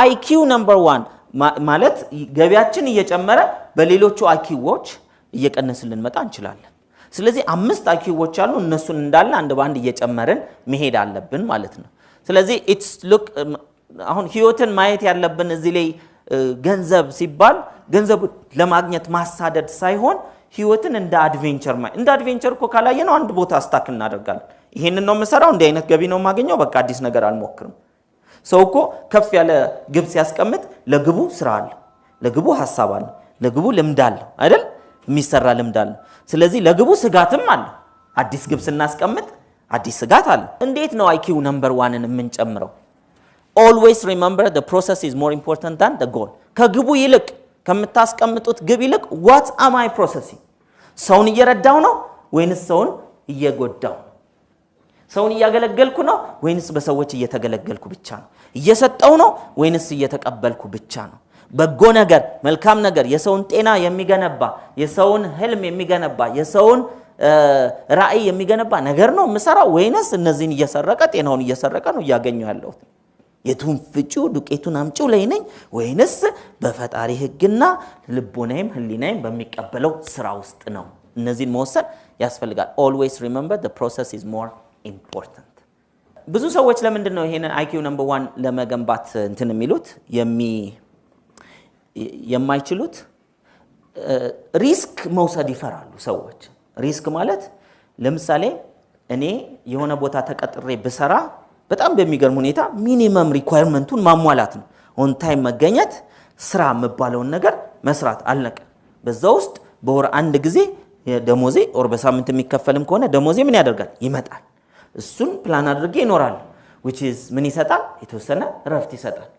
IQ number one ማለት ገቢያችን እየጨመረ በሌሎቹ IQ ዎች እየቀነስን ልንመጣ እንችላለን። ስለዚህ አምስት IQ ዎች አሉ። እነሱን እንዳለ አንድ በአንድ እየጨመርን መሄድ አለብን ማለት ነው። ስለዚህ it's look አሁን ህይወትን ማየት ያለብን እዚህ ላይ ገንዘብ ሲባል ገንዘብ ለማግኘት ማሳደድ ሳይሆን ህይወትን እንደ adventure ማየት። እንደ adventure እኮ ካላየነው አንድ ቦታ stuck እናደርጋለን። ይሄንን ነው የምሰራው፣ እንዲህ አይነት ገቢ ነው የማገኘው፣ በቃ አዲስ ነገር አልሞክርም። ሰው እኮ ከፍ ያለ ግብ ሲያስቀምጥ ለግቡ ስራ አለው፣ ለግቡ ሀሳብ አለው፣ ለግቡ ልምድ አለው አይደል? የሚሰራ ልምድ አለው። ስለዚህ ለግቡ ስጋትም አለው። አዲስ ግብ ስናስቀምጥ አዲስ ስጋት አለው። እንዴት ነው IQ number one ን የምንጨምረው? Always remember, the process is more important than the goal። ከግቡ ይልቅ፣ ከምታስቀምጡት ግብ ይልቅ what am I processing? ሰውን እየረዳሁ ነው ወይንስ ሰውን እየጎዳሁ ነው? ሰውን እያገለገልኩ ነው ወይንስ በሰዎች እየተገለገልኩ ብቻ ነው? እየሰጠሁ ነው ወይንስ እየተቀበልኩ ብቻ ነው? በጎ ነገር፣ መልካም ነገር፣ የሰውን ጤና የሚገነባ፣ የሰውን ህልም የሚገነባ፣ የሰውን ራዕይ የሚገነባ ነገር ነው የምሰራው ወይንስ እነዚህን እየሰረቀ፣ ጤናውን እየሰረቀ ነው እያገኘሁ ያለሁት? የቱን ፍጪው ዱቄቱን አምጪው ላይ ነኝ ወይንስ በፈጣሪ ሕግና ልቦናዬም ህሊናዬም በሚቀበለው ስራ ውስጥ ነው? እነዚህን መወሰን ያስፈልጋል። Always remember, the process is more important። ብዙ ሰዎች ለምንድን ነው ይሄንን IQ number one ለመገንባት እንትን የሚሉት የማይችሉት? Risk መውሰድ ይፈራሉ ሰዎች። Risk ማለት ለምሳሌ እኔ የሆነ ቦታ ተቀጥሬ ብሰራ በጣም በሚገርም ሁኔታ minimum requirement ኡን ማሟላት ነው። On time መገኘት፣ ስራ የምባለውን ነገር መስራት፣ አለቀ። በዛ ውስጥ በወር አንድ ጊዜ ደሞዜ or በሳምንት የሚከፈልም ከሆነ ደሞዜ ምን ያደርጋል? ይመጣል። እሱን ፕላን አድርጌ ይኖራል። Which is ምን ይሰጣል? የተወሰነ እረፍት ይሰጣል።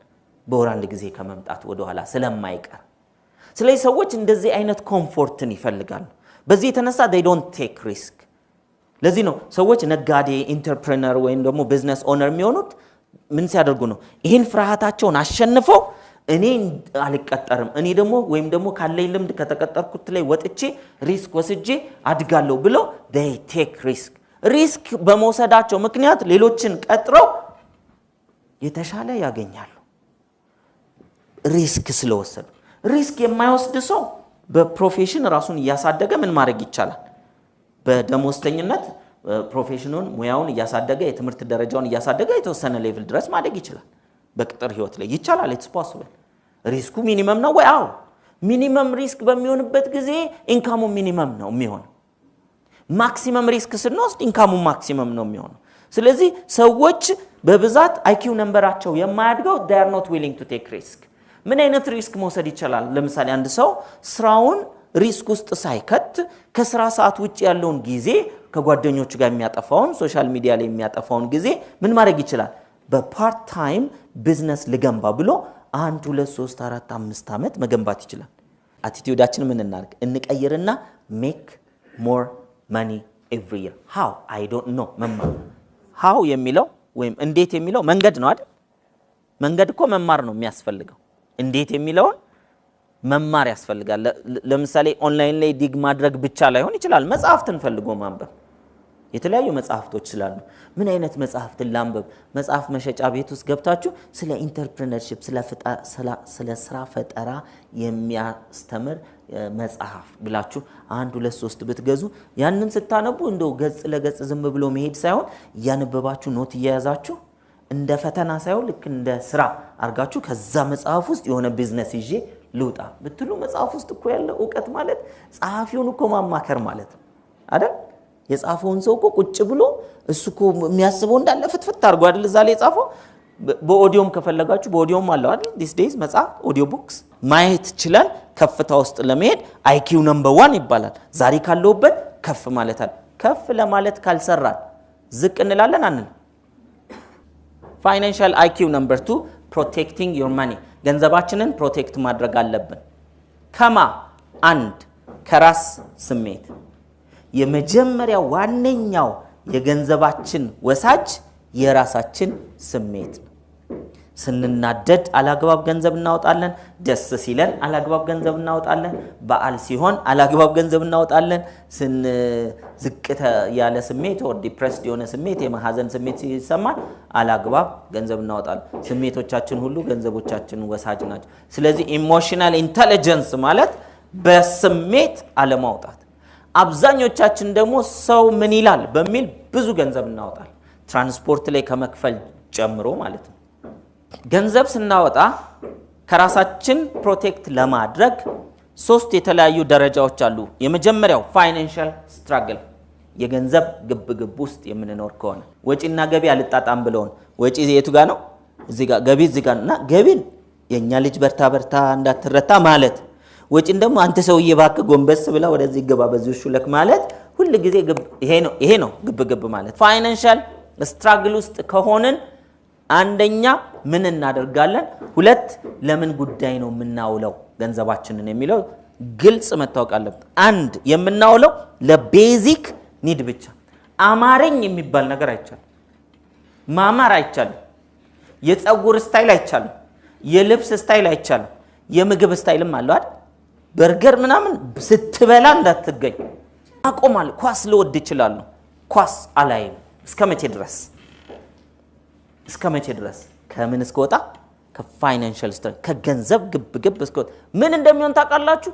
በወር አንድ ጊዜ ከመምጣት ወደኋላ ስለማይቀር። ስለዚህ ሰዎች እንደዚህ አይነት comfort ን ይፈልጋሉ። በዚህ የተነሳ they don't take risk። ለዚህ ነው ሰዎች ነጋዴ፣ entrepreneur ወይም ደግሞ business owner የሚሆኑት። ምን ሲያደርጉ ነው? ይህን ፍርሃታቸውን አሸንፈው እኔ አልቀጠርም፣ እኔ ደግሞ ወይም ደግሞ ካለኝ ልምድ ከተቀጠርኩት ላይ ወጥቼ risk ወስጄ አድጋለሁ ብለው they take risk። Risk በመውሰዳቸው ምክንያት ሌሎችን ቀጥረው የተሻለ ያገኛሉ። Risk ስለወሰዱ። Risk የማይወስድ ሰው በ profession ራሱን እያሳደገ ምን ማድረግ ይቻላል? በደሞዝተኝነት profession ኑን፣ ሙያውን እያሳደገ፣ የትምህርት ደረጃውን እያሳደገ የተወሰነ level ድረስ ማደግ ይችላል። በቅጥር ህይወት ላይ ይቻላል። It's possible። Risk ኩ minimum ነው ወይ? አዎ። Minimum risk በሚሆንበት ጊዜ income ሙ minimum ነው የሚሆነው። Maximum risk ስንወስድ income ሙ maximum ነው የሚሆነው። ስለዚህ ሰዎች በብዛት IQ number ኣቸው የማያድገው they are not willing to take risk። ምን አይነት risk መውሰድ ይቻላል? ለምሳሌ አንድ ሰው ስራውን risk ውስጥ ሳይከት ከስራ ሰዓት ውጭ ያለውን ጊዜ፣ ከጓደኞቹ ጋር የሚያጠፋውን፣ social media ላይ የሚያጠፋውን ጊዜ ምን ማድረግ ይችላል? በ part time business ልገንባ ብሎ 1፣ 2፣ 3፣ 4፣ 5 ዓመት መገንባት ይችላል። Attitude ኣችን ምን እናድርግ? እንቀይርና make more money every year። How? I don't know። መማር። How የሚለው ወይም እንዴት የሚለው መንገድ ነው አይደል? መንገድ እኮ መማር ነው የሚያስፈልገው። እንዴት የሚለውን መማር ያስፈልጋል። ለምሳሌ ኦንላይን ላይ dig ማድረግ ብቻ ላይሆን ይችላል። መጽሐፍትን ፈልጎ ማንበብ፣ የተለያዩ መጽሐፍቶች ስላሉ ምን አይነት መጽሐፍትን ላንብብ? መጽሐፍ መሸጫ ቤት ውስጥ ገብታችሁ ስለ entrepreneurship፣ ስለ ስራ ፈጠራ የሚያስተምር መጽሐፍ ብላችሁ 1፣ 2፣ 3 ብትገዙ ያንን ስታነቡ እንደው ገጽ ለገጽ ዝም ብሎ መሄድ ሳይሆን እያነበባችሁ note እየያዛችሁ፣ እንደ ፈተና ሳይሆን ልክ እንደ ስራ አድርጋችሁ ከዛ መጽሐፍ ውስጥ የሆነ ቢዝነስ ይዤ ልውጣ ብትሉ መጽሐፍ ውስጥ እኮ ያለ እውቀት ማለት ጸሐፊውን እኮ ማማከር ማለት ነው አይደል? የጻፈውን ሰው እኮ ቁጭ ብሎ እሱ እኮ የሚያስበው እንዳለ ፍትፍት አድርጎ አይደል እዛ ላይ የጻፈው። በኦዲዮም ከፈለጋችሁ በኦዲዮም አለው አይደል? These days መጽሐፍ audio books ማየት ችለን ከፍታ ውስጥ ለመሄድ IQ number one ይባላል። ዛሬ ካለሁበት ከፍ ማለት አለ። ከፍ ለማለት ካልሰራን ዝቅ እንላለን አንል። Financial IQ number two, protecting your money። ገንዘባችንን protect ማድረግ አለብን። ከማ አንድ ከራስ ስሜት። የመጀመሪያ ዋነኛው የገንዘባችን ወሳጅ የራሳችን ስሜት ነው። ስንናደድ አላግባብ ገንዘብ እናወጣለን። ደስ ሲለን አላግባብ ገንዘብ እናወጣለን። በዓል ሲሆን አላግባብ ገንዘብ እናወጣለን። ስን ዝቅ ያለ ስሜት or depressed የሆነ ስሜት፣ የማዘን ስሜት ሲሰማን አላግባብ ገንዘብ እናወጣለን። ስሜቶቻችን ሁሉ ገንዘቦቻችን ወሳጅ ናቸው። ስለዚህ emotional intelligence ማለት በስሜት አለማውጣት። አብዛኞቻችን ደግሞ ሰው ምን ይላል በሚል ብዙ ገንዘብ እናወጣለን። ትራንስፖርት ላይ ከመክፈል ጨምሮ ማለት ነው። ገንዘብ ስናወጣ ከራሳችን protect ለማድረግ ሶስት የተለያዩ ደረጃዎች አሉ። የመጀመሪያው financial struggle፣ የገንዘብ ግብግብ ውስጥ የምንኖር ከሆነ፣ ወጪና ገቢ አልጣጣም ብለውን፣ ወጪ የቱ ጋ ነው? እዚህ ጋ፣ ገቢ እዚህ ጋ ነው። እና ገቢን የእኛ ልጅ በርታ በርታ እንዳትረታ ማለት፣ ወጪን ደግሞ አንተ ሰውዬ እባክህ ጎንበስ ብላ ወደዚህ ግባ በዚህ ሹለክ ማለት ሁል ጊዜ ይሄ ነው ግብግብ ማለት። Financial struggle ውስጥ ከሆንን አንደኛ ምን እናደርጋለን? ሁለት ለምን ጉዳይ ነው የምናውለው ገንዘባችንን የሚለው ግልጽ መታወቅ አለበት። አንድ የምናውለው ለ basic need ብቻ። አማረኝ የሚባል ነገር አይቻልም። ማማር አይቻልም። የፀጉር style አይቻልም። የልብስ style አይቻልም። የምግብ style ም አለው አይደል? በርገር ምናምን ስትበላ እንዳትገኝ አቆማለሁ። ኳስ ልወድ እችላለሁ። ኳስ አላይም። እስከ መቼ ድረስ? እስከ መቼ ድረስ? ከምን እስከወጣ? ከ financial struggle፣ ከገንዘብ ግብግብ እስከወጣ። ምን እንደሚሆን ታውቃላችሁ?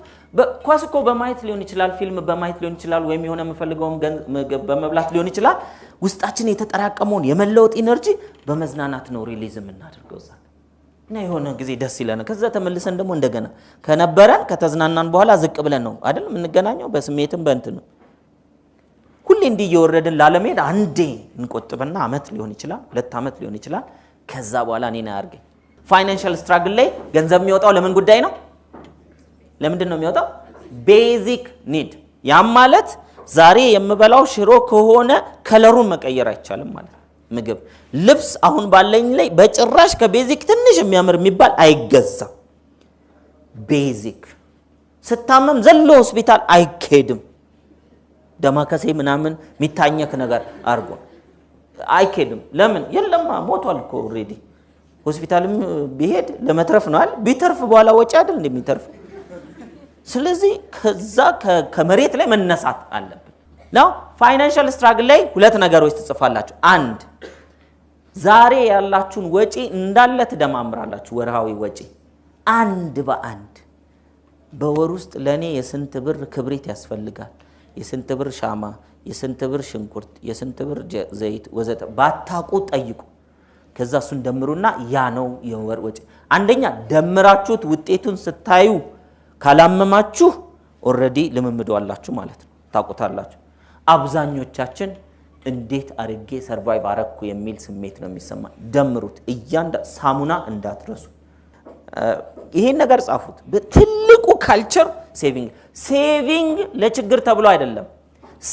ኳስ እኮ በማየት ሊሆን ይችላል፣ ፊልም በማየት ሊሆን ይችላል፣ ወይም የሆነ የምፈልገውን ምግብ በመብላት ሊሆን ይችላል። ውስጣችን የተጠራቀመውን የመለወጥ energy በመዝናናት ነው release የምናደርገው እዛ እና የሆነ ጊዜ ደስ ይለናል። ከዛ ተመልሰን ደግሞ እንደገና ከነበረን ከተዝናናን በኋላ ዝቅ ብለን ነው አይደል የምንገናኘው፣ በስሜትም በእንትን ነው። ሁሌ እንዲህ እየወረድን ላለመሄድ አንዴ እንቆጥብና አመት ሊሆን ይችላል፣ 2 አመት ሊሆን ይችላል። ከዛ በኋላ እኔን አያርገኝ። Financial struggle ላይ ገንዘብ የሚወጣው ለምን ጉዳይ ነው? ለምንድን ነው የሚወጣው? Basic need። ያም ማለት ዛሬ የምበላው ሽሮ ከሆነ color ኡን መቀየር አይቻልም ማለት ነው። ምግብ፣ ልብስ አሁን ባለኝ ላይ በጭራሽ ከ basic ትንሽ የሚያምር የሚባል አይገዛም። Basic። ስታመም ዘሎ ሆስፒታል አይኬድም። ደማከሴ ምናምን የሚታኘክ ነገር አድርጎ አይኬድም። ለምን? የለማ፣ ሞቷል እኮ already። ሆስፒታልም ቢሄድ ለመትረፍ ነው አይደል? ቢተርፍ በኋላ ወጪ አይደል እንደሚተርፍ። ስለዚህ ከዛ ከመሬት ላይ መነሳት አለብን። Now financial struggle ላይ ሁለት ነገሮች ትጽፋላችሁ። አንድ ዛሬ ያላችሁን ወጪ እንዳለ ትደማምራላችሁ። ወርሃዊ ወጪ አንድ በአንድ፣ በወር ውስጥ ለእኔ የስንት ብር ክብሪት ያስፈልጋል፣ የስንት ብር ሻማ፣ የስንት ብር ሽንኩርት፣ የስንት ብር ዘይት ወዘተ። ባታቁ ጠይቁ። ከዛ እሱን ደምሩና ያ ነው የወር ወጪ። አንደኛ ደምራችሁት ውጤቱን ስታዩ ካላመማችሁ already ልምምዱ አላችሁ ማለት ነው፣ ታውቁታላችሁ። አብዛኞቻችን እንዴት አርጌ survive አረግኩ የሚል ስሜት ነው የሚሰማ። ደምሩት። እያንዳ ሳሙና እንዳትረሱ። ይሄን ነገር ጻፉት። በትልቁ culture saving። Saving ለችግር ተብሎ አይደለም።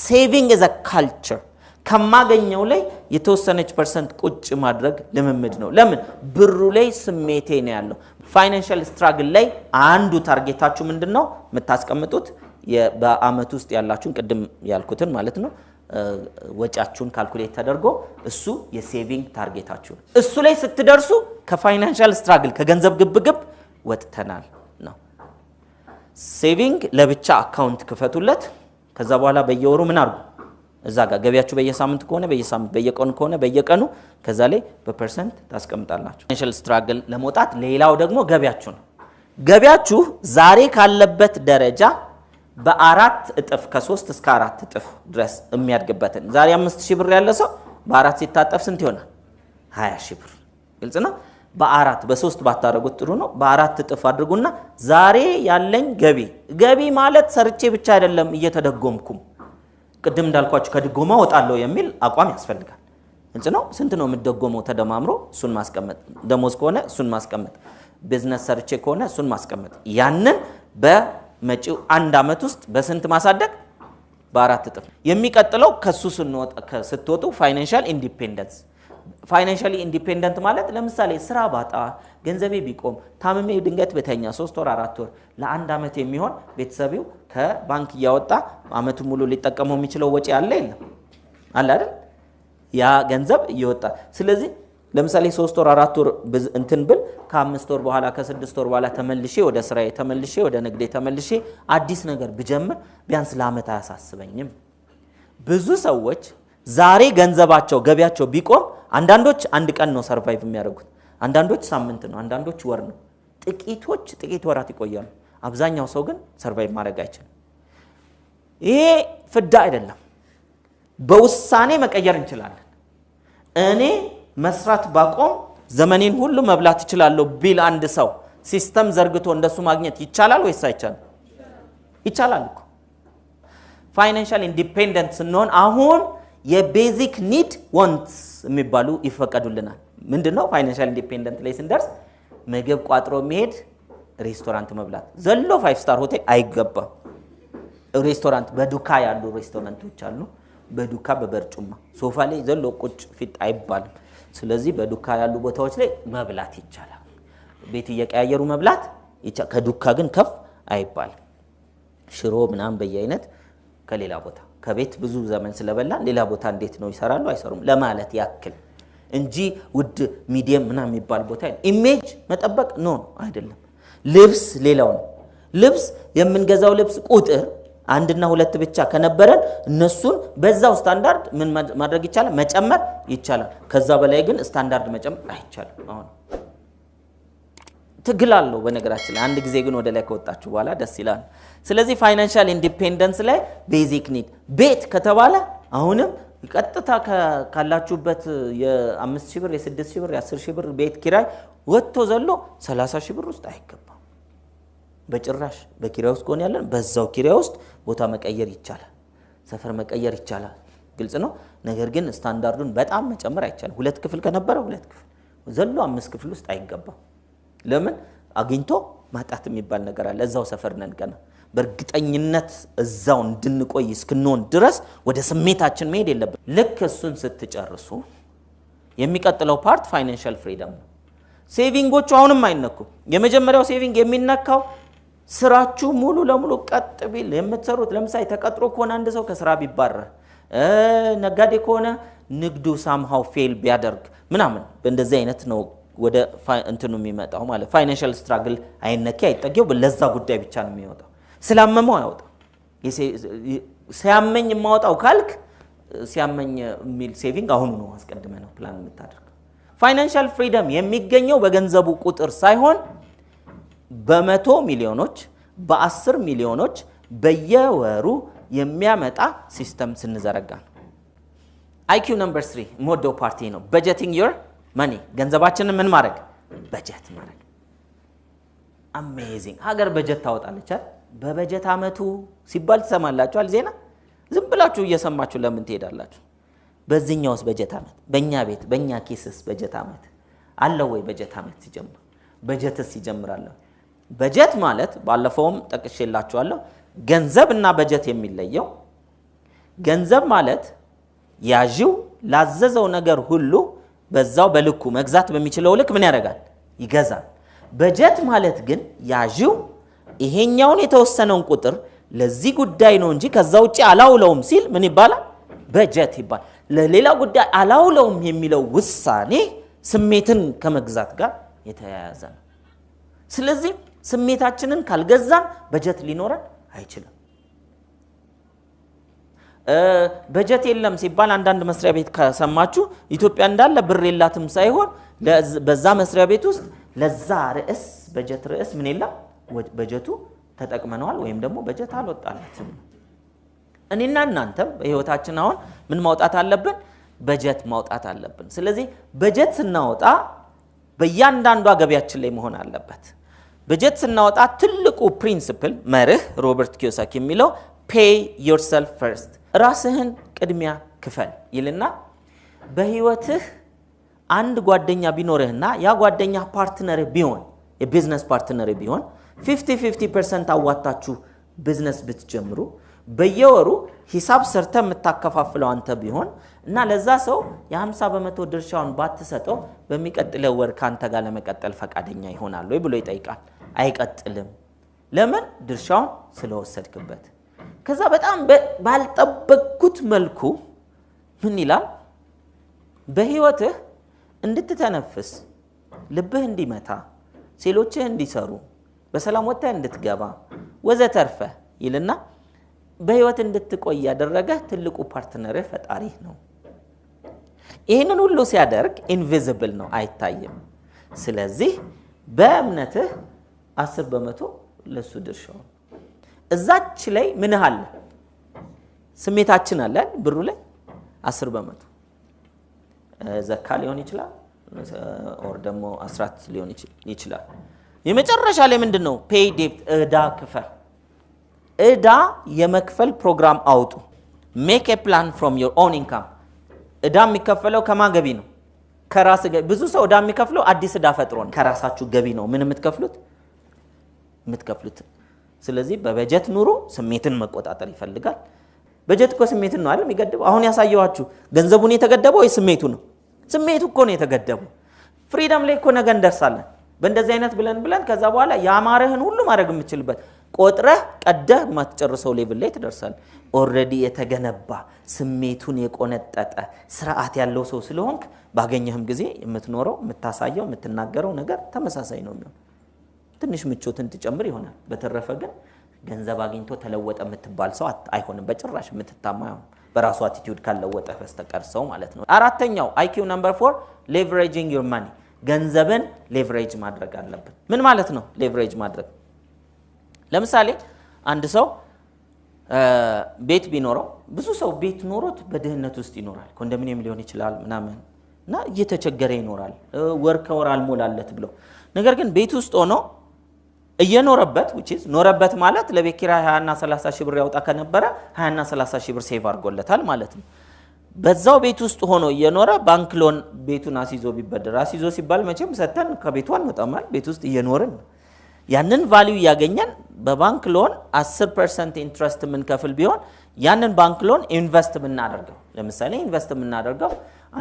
Saving is a culture። ከማገኘው ላይ የተወሰነች percent ቁጭ ማድረግ ልምምድ ነው። ለምን? ብሩ ላይ ስሜቴ ነው ያለው። Financial struggle ላይ አንዱ target ኣችሁ ምንድን ነው የምታስቀምጡት? በአመት ውስጥ ያላችሁን ቅድም ያልኩትን ማለት ነው፣ ወጪያችሁን calculate ተደርጎ እሱ የ saving target ኣችሁ ነው። እሱ ላይ ስትደርሱ ከ financial struggle፣ ከገንዘብ ግብግብ ወጥተናል ነው። Saving ለብቻ account ክፈቱለት። ከዛ በኋላ በየወሩ ምን አድርጉ? እዛ ጋር ገቢያችሁ በየሳምንት ከሆነ በየሳምንት፣ በየቀኑ ከሆነ በየቀኑ፣ ከዛ ላይ በ percent ታስቀምጣላችሁ። Financial struggle ለመውጣት ሌላው ደግሞ ገቢያችሁ ነው። ገቢያችሁ ዛሬ ካለበት ደረጃ በ4 እጥፍ፣ ከ3 እስከ 4 እጥፍ ድረስ የሚያድግበትን፣ ዛሬ 5,000 ብር ያለ ሰው በአራት ሲታጠፍ ስንት ይሆናል? 20,000 ብር። ግልጽ ነው። በአራት፣ በሶስት ባታደርጉት ጥሩ ነው። በ4 እጥፍ አድርጉና ዛሬ ያለኝ ገቢ፣ ገቢ ማለት ሰርቼ ብቻ አይደለም፣ እየተደጎምኩም፣ ቅድም እንዳልኳችሁ ከድጎማ ወጣለሁ የሚል አቋም ያስፈልጋል። ግልጽ ነው። ስንት ነው የምደጎመው ተደማምሮ እሱን ማስቀመጥ፣ ደሞዝ ከሆነ እሱን ማስቀመጥ፣ ቢዝነስ ሰርቼ ከሆነ እሱን ማስቀመጥ፣ ያንን በመጪው አንድ ዓመት ውስጥ በስንት ማሳደግ? በ4 እጥፍ። የሚቀጥለው ከሱ ስትወጡ financial independence። Financially independent ማለት ለምሳሌ ስራ ባጣ፣ ገንዘቤ ቢቆም፣ ታምሜ ድንገት ብተኛ 3 ወር፣ 4 ወር፣ ለአንድ ዓመት የሚሆን ቤተሰቤው ከባንክ እያወጣ ዓመቱን ሙሉ ሊጠቀመው የሚችለው ወጪ አለ የለም? አለ አይደል? ያ ገንዘብ እየወጣ ስለዚህ ለምሳሌ 3 ወር 4 ወር እንትን ብል ከ5 ወር በኋላ ከ6 ወር በኋላ ተመልሼ ወደ ስራዬ ተመልሼ ወደ ንግዴ ተመልሼ አዲስ ነገር ብጀምር ቢያንስ ለዓመት አያሳስበኝም። ብዙ ሰዎች ዛሬ ገንዘባቸው ገቢያቸው ቢቆም አንዳንዶች አንድ ቀን ነው survive የሚያደርጉት፣ አንዳንዶች ሳምንት ነው፣ አንዳንዶች ወር ነው። ጥቂቶች ጥቂት ወራት ይቆያሉ። አብዛኛው ሰው ግን survive ማድረግ አይችልም። ይሄ ፍዳ አይደለም። በውሳኔ መቀየር እንችላለን። እኔ መስራት ባቆም ዘመኔን ሁሉ መብላት እችላለሁ ቢል አንድ ሰው system ዘርግቶ እንደሱ ማግኘት ይቻላል ወይስ አይቻልም? ይቻላል እኮ። Financial independent ስንሆን አሁን የ basic need wants የሚባሉ ይፈቀዱልናል። ምንድን ነው? Financial independent ላይ ስንደርስ ምግብ ቋጥሮ የሚሄድ ሬስቶራንት መብላት፣ ዘሎ 5 star ሆቴል አይገባም። ሬስቶራንት በዱካ ያሉ ሬስቶራንቶች አሉ። በዱካ በበርጩማ ሶፋ ላይ ዘሎ ቁጭ ፊት አይባልም። ስለዚህ በዱካ ያሉ ቦታዎች ላይ መብላት ይቻላል። ቤት እየቀያየሩ መብላት ከዱካ ግን ከፍ አይባልም። ሽሮ ምናምን በየአይነት ከሌላ ቦታ ከቤት ብዙ ዘመን ስለበላን ሌላ ቦታ እንዴት ነው ይሰራሉ አይሰሩም ለማለት ያክል እንጂ ውድ medium ምናምን የሚባል ቦታ image መጠበቅ no አይደለም። ልብስ ሌላው ነው። ልብስ የምንገዛው ልብስ ቁጥር 1 እና 2 ብቻ ከነበረን እነሱን በዛው ስታንዳርድ ምን ማድረግ ይቻላል? መጨመር ይቻላል። ከዛ በላይ ግን ስታንዳርድ መጨመር አይቻልም። አሁን ትግል አለው በነገራችን ላይ። አንድ ጊዜ ግን ወደ ላይ ከወጣችሁ በኋላ ደስ ይላል። ስለዚህ financial independence ላይ basic need ቤት ከተባለ አሁንም ቀጥታ ካላችሁበት የ5,000 ብር የ6,000 ብር የ10,000 ብር ቤት ኪራይ ወጥቶ ዘሎ 30,000 ብር ውስጥ አይገባም በጭራሽ። በኪራይ ውስጥ ከሆነ ያለን በዛው ኪራይ ውስጥ ቦታ መቀየር ይቻላል፣ ሰፈር መቀየር ይቻላል። ግልጽ ነው። ነገር ግን ስታንዳርዱን በጣም መጨመር አይቻልም። 2 ክፍል ከነበረ 2 ክፍል ዘሎ 5 ክፍል ውስጥ አይገባም። ለምን? አግኝቶ ማጣት የሚባል ነገር አለ። እዛው ሰፈር ነን ገና። በእርግጠኝነት እዛው እንድንቆይ እስክንሆን ድረስ ወደ ስሜታችን መሄድ የለብን። ልክ እሱን ስትጨርሱ የሚቀጥለው part financial freedom ነው። Saving ኦቹ አሁንም አይነኩም። የመጀመሪያው saving የሚነካው ስራችሁ ሙሉ ለሙሉ ቀጥ ቢል የምትሰሩት ለምሳሌ ተቀጥሮ ከሆነ አንድ ሰው ከስራ ቢባረር፣ ነጋዴ ከሆነ ንግዱ somehow fail ቢያደርግ ምናምን በእንደዚህ አይነት ነው ወደ እንትኑ የሚመጣው ማለት financial struggle አይነኬ አይጠጌው ለዛ ጉዳይ ብቻ ነው የሚወጣው። ስላመመው አያወጣም። ሲያመኝ የማወጣው ካልክ ሲያመኝ የሚል saving አሁኑ ነው አስቀድመ ነው ፕላን የምታደርገው። Financial freedom የሚገኘው በገንዘቡ ቁጥር ሳይሆን በ100 ሚሊዮኖች በ10 ሚሊዮኖች በየወሩ የሚያመጣ system ስንዘረጋ ነው። IQ number 3 የምወደው part ነው። Budgeting your money፣ ገንዘባችንን ምን ማድረግ? በጀት ማድረግ። Amazing። ሀገር በጀት ታወጣለች አይደል? በበጀት አመቱ ሲባል ትሰማላችኋል ዜና። ዝም ብላችሁ እየሰማችሁ ለምን ትሄዳላችሁ? በዚህኛውስ በጀት አመት በእኛ ቤት በእኛ ኪስስ በጀት አመት አለው ወይ? በጀት አመት ሲጀምር በጀትስ ይጀምራል? በጀት ማለት ባለፈውም ጠቅሼላችኋለሁ። ገንዘብ እና በጀት የሚለየው ገንዘብ ማለት ያዢው ላዘዘው ነገር ሁሉ በዛው በልኩ መግዛት በሚችለው ልክ ምን ያደርጋል? ይገዛል። በጀት ማለት ግን ያዢው ይሄኛውን የተወሰነውን ቁጥር ለዚህ ጉዳይ ነው እንጂ ከዛ ውጭ አላውለውም ሲል ምን ይባላል? በጀት ይባላል። ለሌላ ጉዳይ አላውለውም የሚለው ውሳኔ ስሜትን ከመግዛት ጋር የተያያዘ ነው። ስለዚህ ስሜታችንን ካልገዛን በጀት ሊኖረን አይችልም። በጀት የለም ሲባል አንዳንድ መስሪያ ቤት ከሰማችሁ ኢትዮጵያ እንዳለ ብር የላትም ሳይሆን በዛ መስሪያ ቤት ውስጥ ለዛ ርዕስ በጀት ርዕስ ምን የለም በጀቱ ተጠቅመነዋል ወይም ደግሞ በጀት አልወጣለትም። እኔና እናንተም በህይወታችን አሁን ምን ማውጣት አለብን? በጀት ማውጣት አለብን። ስለዚህ በጀት ስናወጣ በእያንዳንዷ ገቢያችን ላይ መሆን አለበት። በጀት ስናወጣ ትልቁ principle መርህ ሮበርት ኪዮሳኪ የሚለው pay yourself first፣ ራስህን ቅድሚያ ክፈል ይልና በህይወትህ አንድ ጓደኛ ቢኖርህና ያ ጓደኛ partner ህ ቢሆን የ business partner ህ ቢሆን 50-50% አዋጣችሁ ቢዝነስ ብትጀምሩ በየወሩ ሂሳብ ሰርተ የምታከፋፍለው አንተ ቢሆን እና ለዛ ሰው የ50% ድርሻውን ባትሰጠው በሚቀጥለው ወር ካንተ ጋር ለመቀጠል ፈቃደኛ ይሆናል ወይ ብሎ ይጠይቃል። አይቀጥልም። ለምን? ድርሻውን ስለወሰድክበት። ከዛ በጣም ባልጠበቅኩት መልኩ ምን ይላል? በህይወትህ እንድትተነፍስ፣ ልብህ እንዲመታ፣ ሴሎችህ እንዲሰሩ፣ በሰላም ወጥተህ እንድትገባ ወዘተርፈ ይልና በህይወት እንድትቆይ ያደረገህ ትልቁ partner ህ ፈጣሪህ ነው። ይህንን ሁሉ ሲያደርግ invisible ነው፣ አይታይም። ስለዚህ በእምነትህ 10% ለሱ ድርሻው ነው። እዛች ላይ ምንህ አለ? ስሜታችን አለ አይደል? ብሩ ላይ 10% ዘካ ሊሆን ይችላል፣ or ደግሞ አስራት ሊሆን ይችላል። የመጨረሻ ላይ ምንድን ነው? Pay debt፣ እዳ ክፈል። እዳ የመክፈል ፕሮግራም አውጡ። Make a plan from your own income። እዳ የሚከፈለው ከማን ገቢ ነው? ከራስ ገቢ። ብዙ ሰው እዳ የሚከፍለው አዲስ እዳ ፈጥሮ ነው። ከራሳችሁ ገቢ ነው ምን የምትከፍሉት። ስለዚህ በበጀት ኑሮ ስሜትን መቆጣጠር ይፈልጋል። በጀት እኮ ስሜትን ነው አይደል የሚገድበው? አሁን ያሳየኋችሁ ገንዘቡን የተገደበው ወይ ስሜቱ ነው? ስሜቱ እኮ ነው የተገደበው። Freedom ላይ እኮ ነገ እንደርሳለን። በእንደዚህ አይነት ብለን ብለን ከዛ በኋላ ያማረህን ሁሉ ማድረግ የምችልበት ቆጥረህ ቀደህ የማትጨርሰው level ላይ ትደርሳለህ። Already የተገነባ፣ ስሜቱን የቆነጠጠ፣ ስርዓት ያለው ሰው ስለሆንክ ባገኘህም ጊዜ የምትኖረው፣ የምታሳየው፣ የምትናገረው ነገር ተመሳሳይ ነው የሚሆን። ትንሽ ምቾትን ትጨምር ይሆናል። በተረፈ ግን ገንዘብ አግኝቶ ተለወጠ የምትባል ሰው አይሆንም፣ በጭራሽ የምትታማ አይሆንም። በራሱ attitude ካልለወጠ በስተቀር ሰው ማለት ነው። አራተኛው IQ number 4፣ leveraging your money፣ ገንዘብን leverage ማድረግ አለብን። ምን ማለት ነው leverage ማድረግ? ለምሳሌ አንድ ሰው ቤት ቢኖረው፣ ብዙ ሰው ቤት ኖሮት በድህነት ውስጥ ይኖራል። ኮንዶሚኒየም ሊሆን ይችላል ምናምን እና እየተቸገረ ይኖራል። ወር ከወር አልሞላለት ብሎ። ነገር ግን ቤት ውስጥ ሆኖ እየኖረበት፣ which is ኖረበት ማለት ለቤት ኪራይ 20 እና 30 ሺህ ብር ያውጣ ከነበረ 20 እና 30 ሺህ ብር save አድርጎለታል ማለት ነው። በዛው ቤት ውስጥ ሆኖ እየኖረ bank loan ቤቱን አስይዞ ቢበደር፣ አስይዞ ሲባል መቼም ሰተን ከቤቱ አንወጣም፣ ቤት ውስጥ እየኖርን ነው። ያንን value እያገኘን በ bank loan 10% interest የምንከፍል ቢሆን ያንን bank loan invest ብናደርገው፣ ለምሳሌ invest የምናደርገው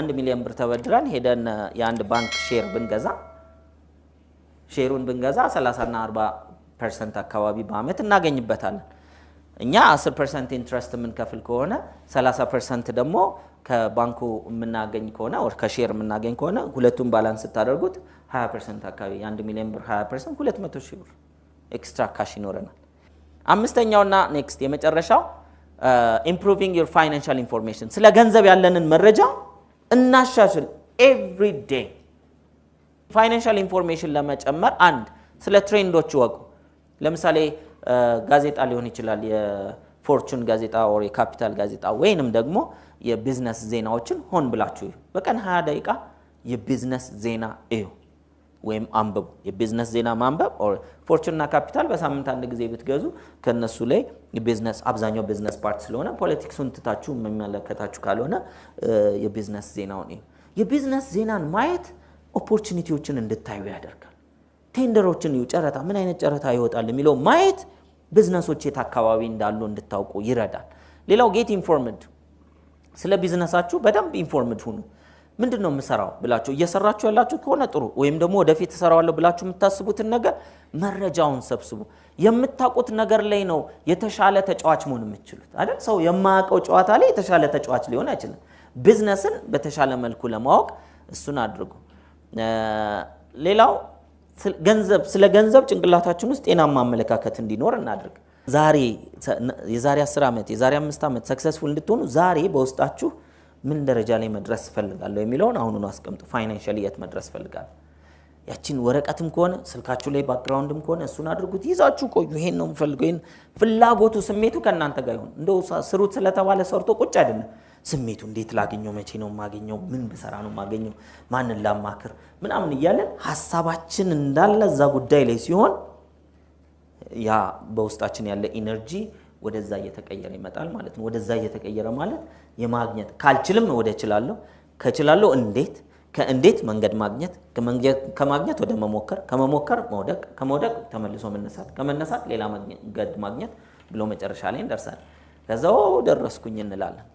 1 ሚሊዮን ብር ተበድረን ሄደን የአንድ ባንክ share ብንገዛ፣ share ኡን ብንገዛ 30 እና 40% አካባቢ በአመት እናገኝበታለን። እኛ 10% interest የምንከፍል ከሆነ፣ 30% ደግሞ ከባንኩ የምናገኝ ከሆነ or ከ share የምናገኝ ከሆነ፣ ሁለቱን balance ስታደርጉት 20% አካባቢ፣ የ1 ሚሊዮን ብር 20% 200 ሺህ ብር extra cash ይኖረናል። አምስተኛውና next የመጨረሻው improving your financial information፣ ስለ ገንዘብ ያለንን መረጃ እናሻሽል every day። Financial information ለመጨመር አንድ ስለ trend ኦች እወቁ። ለምሳሌ ጋዜጣ ሊሆን ይችላል፣ የ Fortune ጋዜጣ or የካፒታል ጋዜጣ ወይንም ደግሞ የቢዝነስ ዜናዎችን ሆን ብላችሁ እዩ። በቀን 20 ደቂቃ የቢዝነስ ዜና እዩ ወይም አንብቡ። የቢዝነስ ዜና ማንበብ or Fortune እና ካፒታል በሳምንት አንድ ጊዜ ብትገዙ ከነሱ ላይ የቢዝነስ፣ አብዛኛው business part ስለሆነ politics ኡን ትታችሁ የሚመለከታችሁ ካልሆነ የቢዝነስ ዜናውን እዩ። የቢዝነስ ዜናን ማየት opportunity ዎችን እንድታዩ ያደርጋል። Tender ኦችን እዩ፣ ጨረታ፣ ምን አይነት ጨረታ ይወጣል የሚለው ማየት ቢዝነሶች የት አካባቢ እንዳሉ እንድታውቁ ይረዳል። ሌላው get informed፣ ስለ ቢዝነሳችሁ በደንብ informed ሁኑ። ምንድን ነው የምሰራው ብላችሁ እየሰራችሁ ያላችሁ ከሆነ ጥሩ፣ ወይም ደግሞ ወደፊት እሰራዋለሁ ብላችሁ የምታስቡትን ነገር መረጃውን ሰብስቡ። የምታውቁት ነገር ላይ ነው የተሻለ ተጫዋች መሆን የምትችሉት አይደል? ሰው የማያውቀው ጨዋታ ላይ የተሻለ ተጫዋች ሊሆን አይችልም። ቢዝነስን በተሻለ መልኩ ለማወቅ እሱን አድርጉ። ሌላው ገንዘብ፣ ስለ ገንዘብ ጭንቅላታችን ውስጥ ጤናማ አመለካከት እንዲኖር እናድርግ። ዛሬ የዛሬ 10 ዓመት፣ የዛሬ 5 ዓመት successful እንድትሆኑ ዛሬ በውስጣችሁ ምን ደረጃ ላይ መድረስ እፈልጋለሁ የሚለውን አሁኑኑ አስቀምጡ። Financially የት መድረስ እፈልጋለሁ? ያችን ወረቀትም ከሆነ፣ ስልካችሁ ላይ background ም ከሆነ እሱን አድርጉት። ይዛችሁ ቆዩ። ይሄን ነው የምፈልገው። ይሄን ፍላጎቱ፣ ስሜቱ ከእናንተ ጋር ይሁን። እንደው ስሩት ስለተባለ ሰርቶ ቁጭ አይደለም። ስሜቱ እንዴት ላገኘው፣ መቼ ነው የማገኘው፣ ምን ብሰራ ነው የማገኘው፣ ማንን ላማክር ምናምን እያለን ሀሳባችን እንዳለ እዛ ጉዳይ ላይ ሲሆን ያ በውስጣችን ያለ energy ወደዛ እየተቀየረ ይመጣል ማለት ነው። ወደዛ እየተቀየረ ማለት የማግኘት ካልችልም ወደ እችላለሁ፣ ከችላለሁ እንዴት፣ ከእንዴት መንገድ ማግኘት፣ ከማግኘት ወደ መሞከር፣ ከመሞከር መውደቅ፣ ከመውደቅ ተመልሶ መነሳት፣ ከመነሳት ሌላ መንገድ ማግኘት ብሎ መጨረሻ ላይ እንደርሳለን። ከዛው ደረስኩኝ እንላለን።